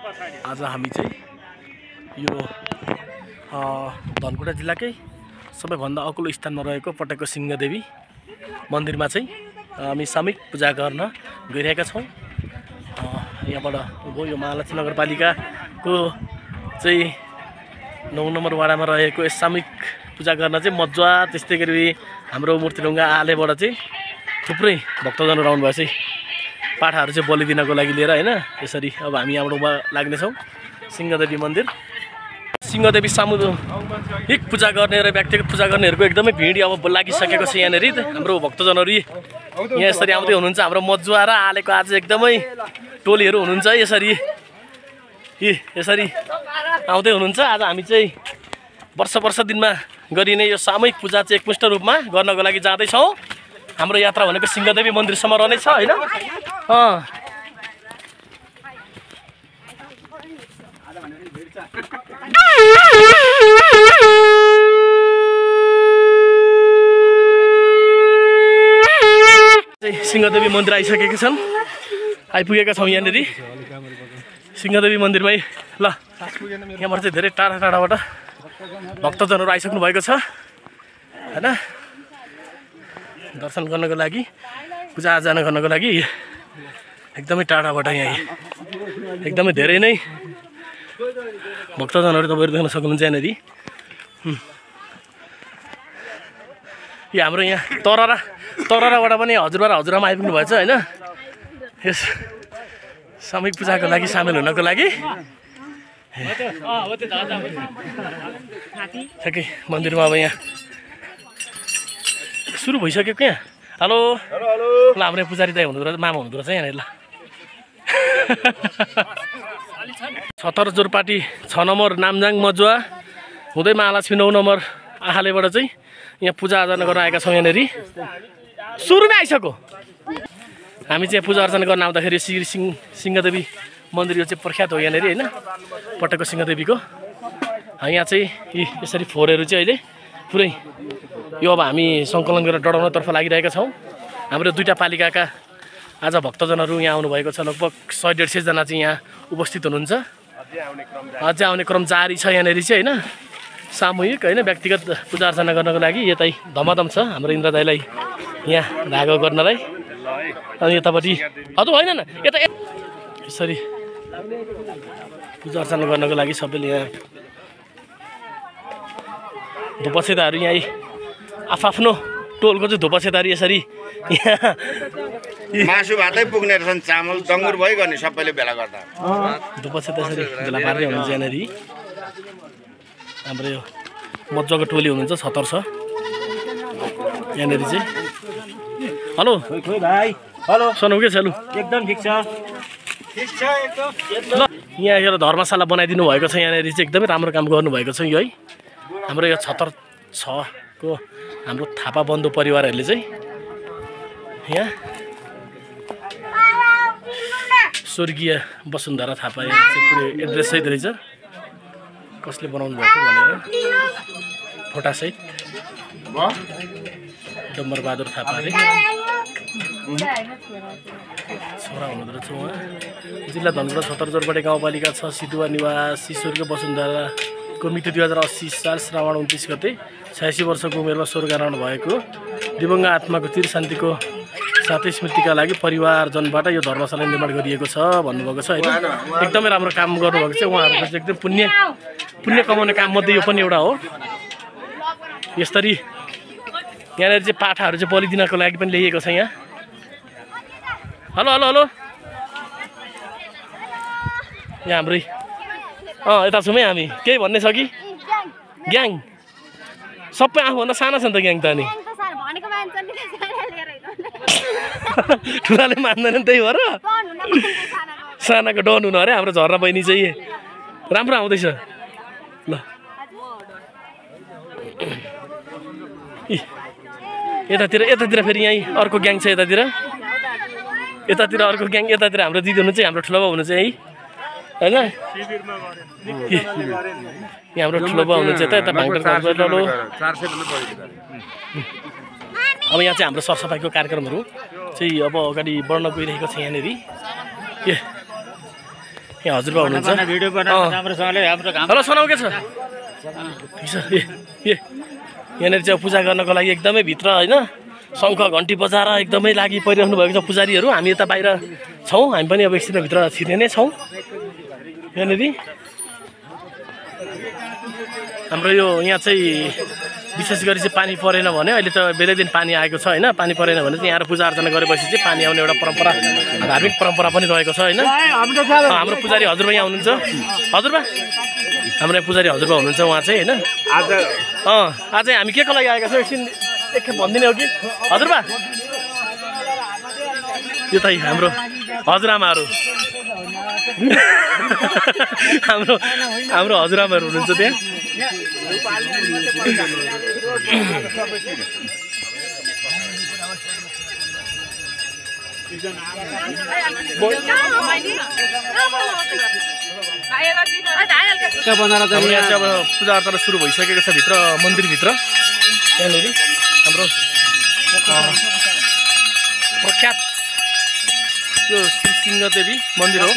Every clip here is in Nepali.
आज हामी चाहिँ यो धनकुटा जिल्लाकै सबैभन्दा अग्लो स्थानमा रहेको पटकको सिंहदेवी मन्दिरमा चाहिँ हामी सामूहिक पूजा गर्न गइरहेका छौँ। यहाँबाट यो महालक्ष्मी नगरपालिकाको चाहिँ 9 नम्बर वाडामा रहेको यस सामूहिक पूजा गर्न चाहिँ मजा। त्यस्तै गरी हाम्रो मूर्तिढुङ्गा आलेबाट चाहिँ थुप्रै भक्तजनहरू आउनुभएको छ पाठाहरू चाहिँ बलि दिनको लागि लिएर हैन। यसरी अब हामी यहाँबाट लाग्नेछौँ सिंहदेवी मन्दिर। सिंहदेवी सामूहिक पूजा गर्ने र व्यक्तिगत पूजा गर्नेहरूको एकदमै भिड अब लागिसकेको छ यहाँनेरि। हाम्रो भक्तजनहरू यहाँ यसरी आउँदै हुनुहुन्छ। हाम्रो मजुवा र आलेको आज एकदमै टोलीहरू हुनुहुन्छ यसरी आउँदै हुनुहुन्छ। आज हामी चाहिँ वर्ष दिनमा गरिने यो सामूहिक पूजा चाहिँ एकमुष्ट रूपमा गर्नको लागि जाँदैछौँ। हाम्रो यात्रा भनेको सिंहदेवी मन्दिरसम्म रहनेछ हैन। सिंहदेवी मन्दिर आइसकेका छन्, आइपुगेका छौँ यहाँनिर सिंहदेवी मन्दिरमै। ल यहाँबाट चाहिँ धेरै टाढा टाढाबाट भक्तजनहरू आइसक्नु भएको छ हैन, दर्शन गर्नको लागि पूजा आजा गर्नको लागि। एकदमै टाढाबाट यहाँ एकदमै धेरै नै भक्तजनहरू तपाईँहरू देख्न सक्नुहुन्छ यहाँनिर। यो हाम्रो यहाँ तरराबाट पनि हजुरबा र हजुरआमा आइपुग्नु भएछ हैन, यस सामूहिक पूजाको लागि सामेल हुनको लागि। ठ्याक्कै मन्दिरमा अब यहाँ सुरु भइसक्यो क्या। हेलो ल हाम्रो पुजारी दाइ हुनुहुँदो रहेछ, मामा हुनुहुँदो रहेछ यहाँनिर। ल 70 जोरपाटी 6 नम्बर नामजाङ मजुवा हुँदै महालक्ष्मी 9 नम्बर आहालेबाट चाहिँ यहाँ पूजा आर्चना गर्न आएका छौँ यहाँनिर। सुरुमै आइसक्यो। हामी चाहिँ पूजा अर्चना गर्न आउँदाखेरि श्री सिंहदेवी मन्दिर यो चाहिँ प्रख्यात हो यहाँनिर हैन, पटकको सिंहदेवीको। यहाँ चाहिँ यसरी फोहोरहरू चाहिँ अहिले पुरै यो अब हामी सङ्कलन गरेर डढाउनतर्फ लागिरहेका छौँ। हाम्रो दुईटा पालिकाका आज भक्तजनहरू यहाँ आउनुभएको छ। लगभग 100-150 जना चाहिँ यहाँ उपस्थित हुनुहुन्छ। अझै आउने क्रम जारी छ यहाँनिर चाहिँ हैन, सामूहिक हैन व्यक्तिगत पूजा अर्चना गर्नको लागि। यतै धमाधम छ हाम्रो इन्द्र दाइलाई यहाँ धागो गर्नलाई। अनि यतापट्टि हजुर होइन न यता यसरी पूजा अर्चना गर्नको लागि सबैले यहाँ धुपछेदाहरू यहाँ आफ्नो टोलको चाहिँ धुपछेदारी यसरी मासु भातै पुग्ने रहेछन्, चामल डङ्गुर भइगर्ने सबैले भेला गर्दा धुपछेदा यसरी भेला पार्दै हुनुहुन्छ यहाँनिर। हाम्रो यो मजाको टोली हुनुहुन्छ 70 छ यहाँनिर चाहिँ। हेलो भाइ, हेलो सुनौ के छलु एकदम ठिक छ एकदम। ल यहाँ एउटा धर्मशाला बनाइदिनु भएको छ यहाँनिर चाहिँ, एकदमै राम्रो काम गर्नुभएको छ यो है। हाम्रो यो 76 को हाम्रो थापा बन्धु परिवारहरूले चाहिँ यहाँ स्वर्गीय वसुन्धरा थापा यहाँ चाहिँ पुरै एड्रेस सहित रहेछ, कसले बनाउनु भएको भनेर फोटासहित डम्बरबहादुर थापा अरे छोरा हुनुहुँदो रहेछ उहाँ। जिल्ला धनकुटा 70 जोरपाटी गाउँपालिका 6 सिधुवा निवासी स्वर्गीय वसुन्धराको मृत्यु 2080 साल श्रावण 29 गते 86 वर्षको उमेरमा स्वर्गारोहण भएको दिवंगत आत्माको चिर शान्तिको साथै स्मृतिका लागि परिवारजनबाट यो धर्मशाला निर्माण गरिएको छ भन्नुभएको छ हैन। एकदमै राम्रो काम गर्नुभएको छ उहाँहरूको चाहिँ, एकदम पुण्य कमाउने काम मध्ये यो पनि एउटा हो। यसरी यहाँनिर चाहिँ पाठाहरू चाहिँ बलि दिनको लागि पनि ल्याइएको छ यहाँ। हेलो हेलो हेलो यहाँ हाम्रै यता छौँ है हामी। केही भन्ने छ कि ग्याङ सबै आफूभन्दा साना छ नि त ग्याङ त। अनि ठुलाले मान्दैन त्यही भएर सानाको डन हुनु अरे। हाम्रो झर्ना बहिनी चाहिँ राम्रो आउँदैछ। ल यतातिर फेरि यहीँ अर्को ग्याङ छ। यतातिर अर्को ग्याङ, यतातिर हाम्रो दिदी हुनुहुन्छ, हाम्रो ठुलो बाउ हुनुहुन्छ यहीँ हैन। यहाँ हाम्रो ठुलो बाउ हुनुहुन्छ यता भाङटार। अब यहाँ चाहिँ हाम्रो सरसफाइको कार्यक्रमहरू चाहिँ अब अगाडि बढ्न गइरहेको छ यहाँनिर। यहाँ हजुरबा हुनुहुन्छ भिडियो बनाउनु राम्रोसँगले हाम्रो काम हेलो सनाउ के छ ठिक छ यहाँनिर चाहिँ पूजा गर्नको लागि एकदमै भित्र होइन शङ्ख घन्टी बजाएर एकदमै लागि परिरहनु भएको छ पुजारीहरू हामी यता बाहिर छौँ हामी पनि अब एकछिन भित्र छिर्ने नै छौँ यहाँनिर हाम्रो यो यहाँ चाहिँ विशेष गरी चाहिँ पानी परेन भने अहिले त बेलै दिन पानी आएको छ होइन पानी परेन भने चाहिँ यहाँ पूजा अर्चना गरेपछि चाहिँ पानी आउने एउटा परम्परा धार्मिक परम्परा पनि रहेको छ होइन हाम्रो पुजारी हजुरबा यहाँ हुनुहुन्छ हजुरबा हाम्रो यहाँ पुजारी हजुरबा हुनुहुन्छ उहाँ चाहिँ होइन आज हामी के को लागि आएका छौँ एकछिन एकखेप भनिदिने हो कि हजुरबा यो त हाम्रो हजुरआमाहरू हाम्रो हजुरआमाहरू हुनुहुन्छ त्यहाँ यहाँ चाहिँ अब पूजा अर्चना सुरु भइसकेको छ भित्र मन्दिरभित्र यहाँनिर हाम्रो प्रख्यात यो श्री सिंहदेवी मन्दिर हो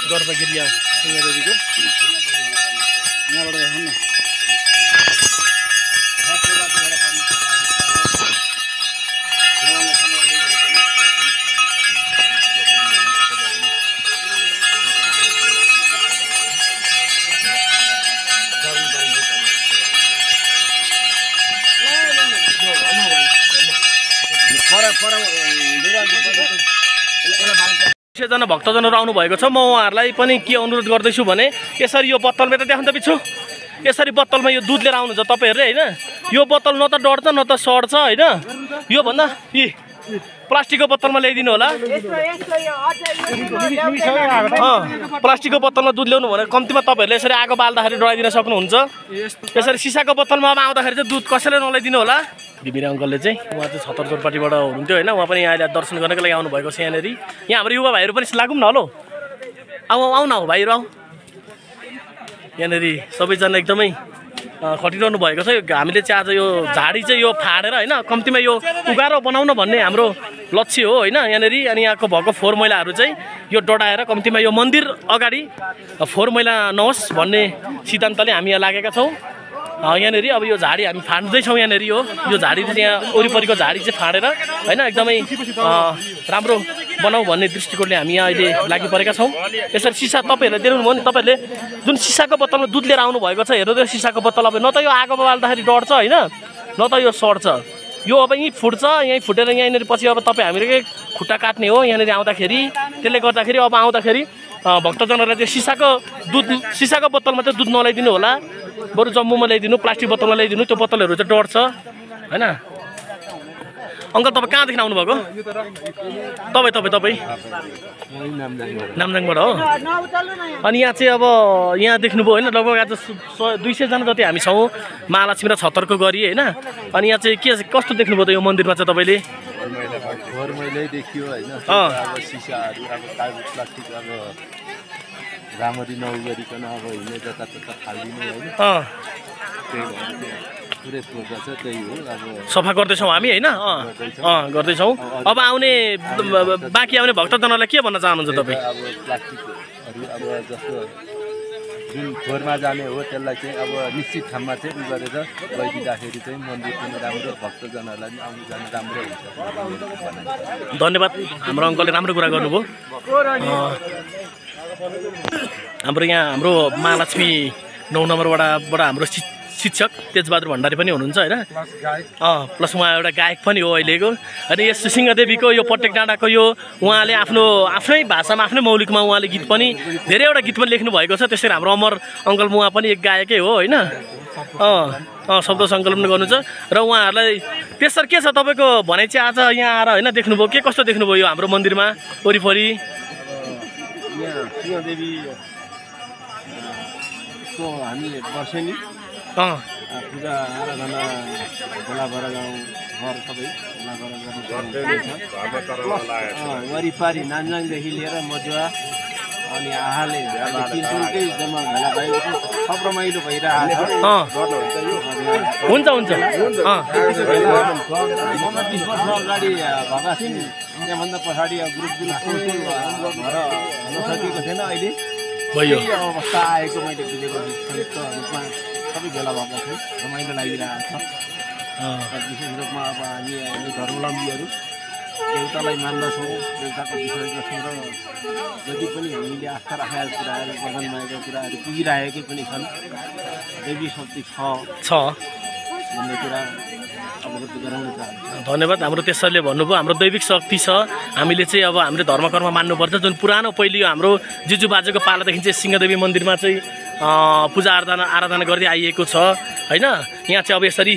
गर्भगिरिया सिंहदेवीको यहाँबाट हेर्नु जना भक्तजनहरू आउनु भएको छ म उहाँहरूलाई पनि के अनुरोध गर्दैछु भने यसरी यो बोतलमा त देख्नु त बिच्छु यसरी बोतलमा यो दुध लिएर आउनुहुन्छ तपाईँहरूले होइन यो बोतल न त डढ्छ न त सड्छ होइन यो भन्दा यी प्लास्टिकको बोतलमा ल्याइदिनु होला प्लास्टिकको बोतलमा दुध ल्याउनु भने कम्तीमा तपाईँहरूले यसरी आगो बाल्दाखेरि डढाइदिन सक्नुहुन्छ यसरी सिसाको बोतलमा अब आउँदाखेरि चाहिँ दुध कसैले नल्याइदिनु होला बिबिरा अङ्कलले चाहिँ उहाँ चाहिँ छतरजोरपाटीबाट हुनुहुन्थ्यो होइन उहाँ पनि अहिले दर्शन गर्नको लागि आउनुभएको छ यहाँनिर यहाँ हाम्रो युवा भाइहरू पनि लागौँ न हलो आऊ न हो भाइहरू आऊ यहाँनिर सबैजना एकदमै खटिरहनु भएको छ हामीले चाहिँ आज यो झाडी चाहिँ यो फाडेर होइन कम्तीमा यो उगारो बनाउन भन्ने हाम्रो लक्ष्य हो होइन यहाँनिर अनि यहाँको भएको फोहोर मैलाहरू चाहिँ यो डढाएर कम्तीमा यो मन्दिर अगाडि फोहोर मैला नहोस् भन्ने सिद्धान्तले हामी यहाँ लागेका छौँ यहाँनिर अब यो झाडी हामी फाड्दैछौँ यहाँनिर यो झाडी चाहिँ यहाँ वरिपरिको झाडी चाहिँ फाडेर होइन एकदमै राम्रो बनाऊ भन्ने दृष्टिकोणले हामी यहाँ अहिले लागि परेका छौँ यसरी सिसा तपाईँहरूले देख्नु भयो नि तपाईँहरूले जुन सिसाको बोतलमा दुध लिएर आउनु भएको छ हेर्नु त्यो सिसाको बोतल अब न त यो आगो बाल्दाखेरि डढ्छ होइन न त यो सड्छ यो अब यहीँ फुट्छ यहीँ फुटेर यहाँनिर पछि अब तपाईँ हामीले खुट्टा काट्ने हो यहाँनिर आउँदाखेरि त्यसले गर्दाखेरि अब आउँदाखेरि भक्तजनहरूलाई चाहिँ सिसाको बोतलमा चाहिँ दुध नल्याइदिनु होला बरु जम्बुमा ल्याइदिनु प्लास्टिक बोतलमा ल्याइदिनु त्यो बोतलहरू चाहिँ डढ्छ होइन अङ्कल तपाईँ कहाँदेखि आउनुभएको तपाईँ नामजाङबाट हो अनि यहाँ चाहिँ अब यहाँ देख्नुभयो होइन लगभग आज 200जना जति हामी छौँ महालक्ष्मी र छतरको गरी होइन अनि यहाँ चाहिँ के कस्तो देख्नुभयो त यो मन्दिरमा चाहिँ तपाईँले राम्ररी नउगरिकन अब हिँड्ने जतातता फालिदिने होइन पुरै फोका छ त्यही हो अब सफा गर्दैछौँ हामी होइन गर्दैछौँ अब आउने बाँकी आउने भक्तजनलाई के भन्न चाहनुहुन्छ तपाईँ अब प्लास्टिकहरू अब जस्तो जुन फोहोरमा जाने हो त्यसलाई चाहिँ अब निश्चित ठाउँमा चाहिँ उ गरेर गइदिँदाखेरि चाहिँ मन्दिर पनि राम्रो भक्तजनहरूलाई पनि आउनु जानु राम्रो हुन्छ धन्यवाद हाम्रो अङ्कलले राम्रो कुरा गर्नुभयो हाम्रो यहाँ हाम्रो महालक्ष्मी 9 नम्बरबाट हाम्रो शिक्षक तेजबहादुर भण्डारी पनि हुनुहुन्छ होइन प्लस उहाँ एउटा गायक पनि हो अहिलेको। अनि यस सिंहदेवीको यो पटेक डाँडाको यो उहाँले आफ्नै भाषामा आफ्नै मौलिकमा उहाँले गीत पनि धेरैवटा गीत पनि लेख्नु भएको छ। त्यसरी हाम्रो अमर अङ्कल उहाँ पनि एक गायकै हो होइन। शब्द सङ्कलन गर्नु छ र उहाँहरूलाई त्यसरी के छ तपाईँको भनाइ चाहिँ आज यहाँ आएर होइन देख्नुभयो के कस्तो देख्नुभयो यो हाम्रो मन्दिरमा वरिपरि? सिंहदेवीको हामीले वर्षेनी पूजा आराधना भोलाभरा गाउँ घर सबै वरिपरि नान्जाङदेखि लिएर मजुवा अनि आहाले तिनसुकै जम्मा भेला भएको सब रमाइलो भइरहेको छ। हुन्छ हुन्छ 30 वर्ष अगाडि भएका थिइन् त्यहाँभन्दा पछाडि ग्रुप भएर हुन सकेको थिएन। अहिले भयो अवस्था आएको मैले बुझेको संयुक्त रूपमा सबै भेला भएका छौँ रमाइलो लागिरहेको छ। विशेष रूपमा अब हामी धर्मावलम्बीहरू देउतालाई मान्दछौँ देउताको विषय गर्छौँ र जति पनि हामीले आस्था राखेका कुराहरू बदनमाएका कुराहरू पुगिरहेकै पनि छन्। देवी शक्ति छ भन्ने कुरा अवगत गराउन चाहन्छु। धन्यवाद। हाम्रो त्यसैले भन्नुभयो हाम्रो दैविक शक्ति छ। हामीले चाहिँ अब हामीले धर्मकर्म मान्नुपर्छ। जुन पुरानो पहिले हाम्रो जिजु बाजेको पालादेखि चाहिँ सिंहदेवी मन्दिरमा चाहिँ पूजा आराधना गर्दै आइएको छ होइन। यहाँ चाहिँ अब यसरी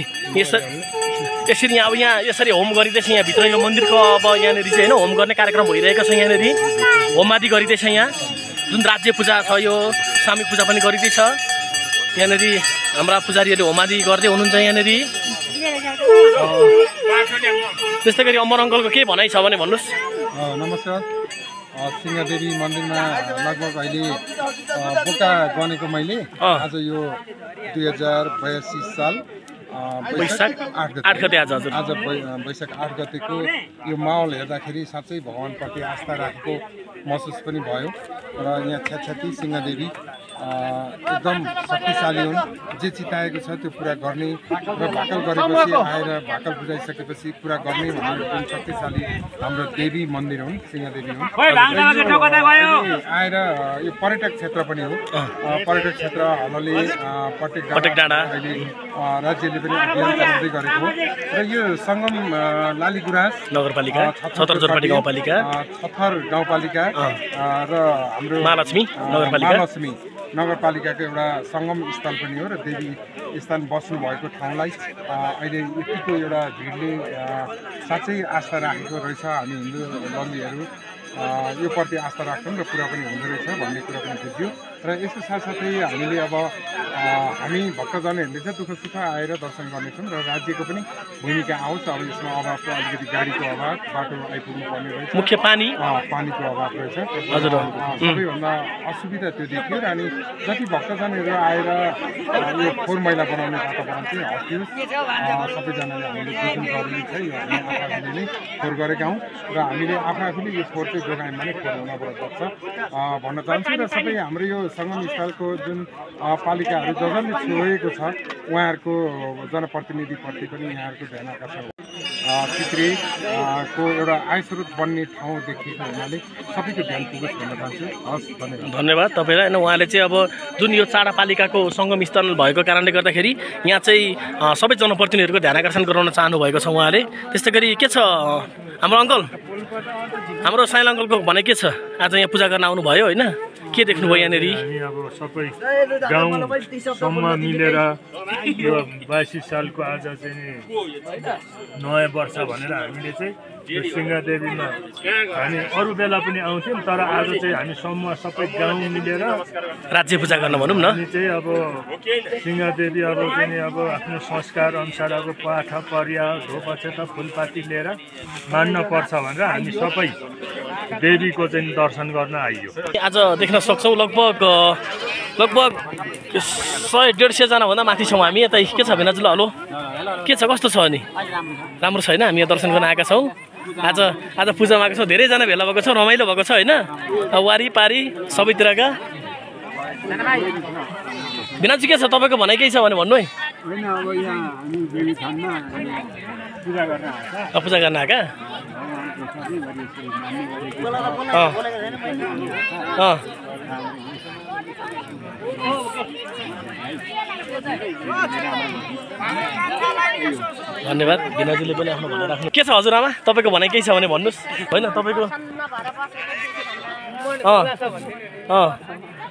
यहाँ यसरी होम गरिँदैछ। यहाँभित्र यो मन्दिरको अब यहाँनिर चाहिँ होइन होम गर्ने कार्यक्रम भइरहेको छ। यहाँनिर होमआदि गरिँदैछ। यहाँ जुन राज्य पूजा छ यो सामूहिक पूजा पनि गरिँदैछ। यहाँनिर हाम्रा पुजारीहरूले होमआदि गर्दै हुनुहुन्छ। यहाँनिर त्यस्तै गरी अमर अङ्कलको के भनाइ छ भने भन्नुहोस्। नमस्कार। सिंहदेवी मन्दिरमा लगभग अहिले बोका गनेको मैले आज यो 2082 साल वैशाख 8 गते आज वैशाख 8 गतेको यो माहौल हेर्दाखेरि साँच्चै भगवान्प्रति आस्था राखेको महसुस पनि भयो। र यहाँ छ्याछ्याती सिंहदेवी एकदम शक्तिशाली हुन्। जे चिताएको छ त्यो पुरा गर्ने र भाकल गरेपछि आएर भाकल बुझाइसकेपछि पुरा गर्ने भन्ने जुन शक्तिशाली हाम्रो देवी मन्दिर हुन् सिंहदेवी हुन्। आएर यो पर्यटक क्षेत्र पनि हो। पर्यटक क्षेत्र हलले पटेक डाँडा अहिले राज्यले पनि अभियान चलाउँदै गरेको हो। र यो सङ्गम लालीगुराँस नगरपालिका छतर गाउँपालिका र हाम्रो महालक्ष्मी नगरपालिकाको एउटा सङ्गम स्थल पनि हो। र देवी स्थान बस्नु भएको ठाउँलाई अहिले यतिको एउटा भिडले साँच्चै आस्था राखेको रहेछ। हामी हिन्दू लम्बीहरू यो प्रति आस्था राख्छौँ र पुरा पनि हुँदो रहेछ भन्ने कुरा पनि बुझ्यो। र यसको साथसाथै हामीले अब हामी भक्तजनहरूले चाहिँ दुःख सुख आएर दर्शन गर्नेछौँ र राज्यको पनि भूमिका आओस्। अब यसमा अभावको अलिकति गाडीको अभाव बाटो आइपुग्नु पर्ने रहेछ। मुख्य पानीको अभाव रहेछ। हजुर सबैभन्दा असुविधा त्यो देखियो। र अनि जति भक्तजनहरू आएर यो फोहोर मैला बनाउने वातावरण चाहिँ हटियोस् सबैजनाले हामीले बुझ्नु जरुरी छ। यो हामी आफूले नै फोहोर गरेका हौँ र हामीले आफूले यो फोहोर चाहिँ जोगायौँ भने फोहोर हुनबाट बच्छ भन्न चाहन्छु। र सबै हाम्रो यो सङ्गम स्थलको जुन पालिकाहरू जसले छोएको छ उहाँहरूको जनप्रतिनिधिप्रति पनि यहाँहरूको ध्यान आकर्षण चित्रेको एउटा आय स्रोत बन्ने ठाउँ देखिएको हुनाले सबैको ध्यान पुगोस् भन्न चाहन्छु। हस् धन्यवाद तपाईँलाई। होइन उहाँले चाहिँ अब जुन यो चाडा पालिकाको सङ्गम स्थल भएको कारणले गर्दाखेरि यहाँ चाहिँ सबै जनप्रतिनिधिहरूको ध्यान आकर्षण गराउन चाहनु भएको छ उहाँले। त्यस्तै गरी के छ हाम्रो अङ्कल हाम्रो साइल अङ्कलको भनाइ के छ? आज यहाँ पूजा गर्न आउनुभयो होइन के देख्नुभयो यहाँनिर? हामी अब सबै गाउँसम्म मिलेर यो 82 सालको आज चाहिँ नयाँ वर्ष भनेर हामीले चाहिँ यो सिंहदेवीमा हामी अरू बेला पनि आउँथ्यौँ तर आज चाहिँ हामी समूह सबै गाउँ मिलेर राज्य पूजा गर्न भनौँ न। हामी चाहिँ अब सिंहदेवी अब चाहिँ अब आफ्नो संस्कार अनुसार अब पाठ पर्या धोपक्षता फुलपाती लिएर मान्न पर्छ भनेर हामी सबै देवीको चाहिँ दर्शन गर्न आइयो। आज देख्न सक्छौँ लगभग 100-150 जना भन्दा माथि छौँ हामी यता। के छ भिनाजुल हेलो के छ कस्तो छ अनि? राम्रो छ होइन? हामी यहाँ दर्शन गर्न आएका छौँ। आज पूजामा आएको छौँ। धेरैजना भेला भएको छ रमाइलो भएको छ होइन वारिपारी सबैतिरका। भिनाजु के छ तपाईँको भनाइ केही छ भने भन्नु है। पूजा गर्न आएका धन्यवाद बिनाजुले पनि आफ्नो भनाइ राख्नु के छ हजुरआमा तपाईँको भनाइ केही छ भने भन्नुहोस् होइन तपाईँको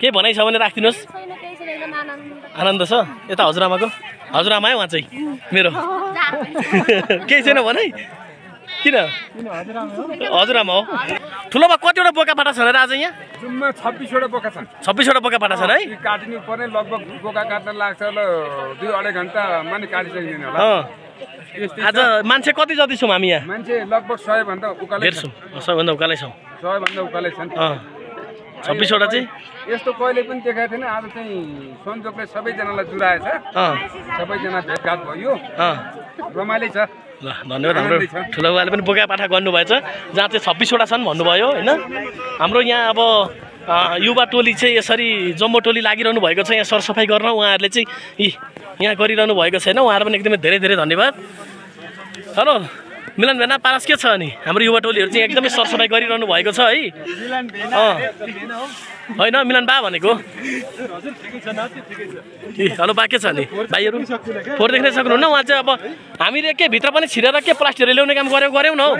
के भनाइ छ भने राखिदिनुहोस् आनन्द छ यता हजुरआमाको हजुरआमा है उहाँ चाहिँ मेरो केही छैन भनाइ किन हजुरआमा हो ठुलोमा कतिवटा बोका फाटा छन् र आज यहाँ जुम्मा 26वटा बोका छन् 26वटा बोका फाटा छन् है काटिनु पर्ने लगभग बोका काट्न लाग्छ ल 2-2.5 घन्टा माने काटिसकिँदैन होला आज मान्छे कति जति छौँ हामी यहाँ मान्छे लगभग 100 भन्दा उकालै छौँ 100 भन्दा उकालै छौँ 100 भन्दा उकालै छन् 26वटा चाहिँ यस्तो कहिले पनि देखाएको थिएन आज चाहिँ संजोगले सबैजनालाई जुराएछ सबैजना भेटघाट भयो रमाइलो छ ल धन्यवाद हाम्रो ठुलो बाले पनि बोका पाठा गर्नुभएछ जहाँ चाहिँ 26वटा छन् भन्नुभयो होइन हाम्रो यहाँ अब युवा टोली चाहिँ यसरी जम्बो टोली लागिरहनु भएको छ यहाँ सरसफाइ गर्न उहाँहरूले चाहिँ यहाँ गरिरहनु भएको छैन उहाँहरू पनि एकदमै धेरै धेरै धन्यवाद हेलो मिलन भेना पारस के छ अनि हाम्रो युवा टोलीहरू चाहिँ एकदमै सरसफाइ गरिरहनु भएको छ है होइन मिलन बा भनेको हेलो बा के छ नि भाइहरू फोहोर देख्न सक्नुहुन्न उहाँ चाहिँ अब हामीले के भित्र पनि छिरेर के प्लास्टिकहरू ल्याउने काम गऱ्यौँ न हो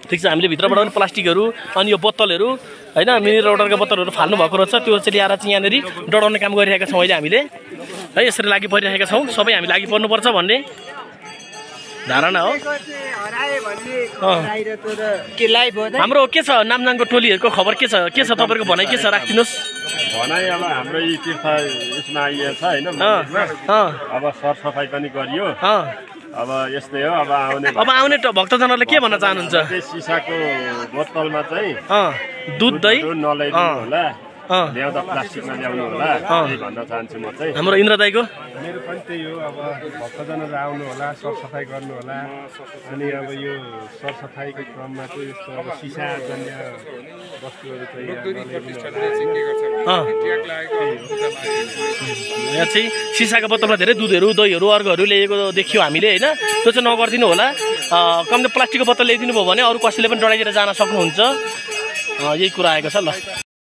ठिक छ हामीले भित्रबाट पनि प्लास्टिकहरू अनि यो बोतलहरू होइन मिनरल वाटरको बोतलहरू फाल्नु भएको रहेछ त्यो चाहिँ ल्याएर चाहिँ यहाँनिर डढाउने काम गरिरहेका छौँ अहिले हामीले है यसरी लागि परिरहेका छौँ सबै हामी लागि पर्नुपर्छ भन्ने धारणा हो हाम्रो के छ नामजाङको टोलीहरूको खबर के छ तपाईँहरूको भनाइ के छ राखिदिनुहोस् भनाइ अब हाम्रो यी तीर्थ यसमा आइएको छ होइन अब सरसफाइ पनि गरियो अब यस्तै हो अब आउने भक्तजनहरूले के भन्न चाहनुहुन्छ सिसाको बोतलमा चाहिँ दुध दही नल्याइदिनु होला ल्याउँदा प्लास्टिकमा ल्याउनु होला भन्न चाहन्छु म चाहिँ हाम्रो इन्द्र दाइको मेरो पनि त्यही हो अब भक्तजनहरू आउनु होला सरसफाइ गर्नु होला अनि अब यो सरसफाइको क्रममा चाहिँ यस्तो अब सिसा जन्य वस्तुहरू यहाँ चाहिँ सिसाको बोतलमा धेरै दुधहरू दहीहरू अर्कोहरू ल्याएको देखियो हामीले होइन त्यो चाहिँ नगरिदिनु होला कम्ती प्लास्टिकको बोतल ल्याइदिनु भयो भने अरू कसैले पनि डढाइदिएर जान सक्नुहुन्छ यही कुरा आएको छ ल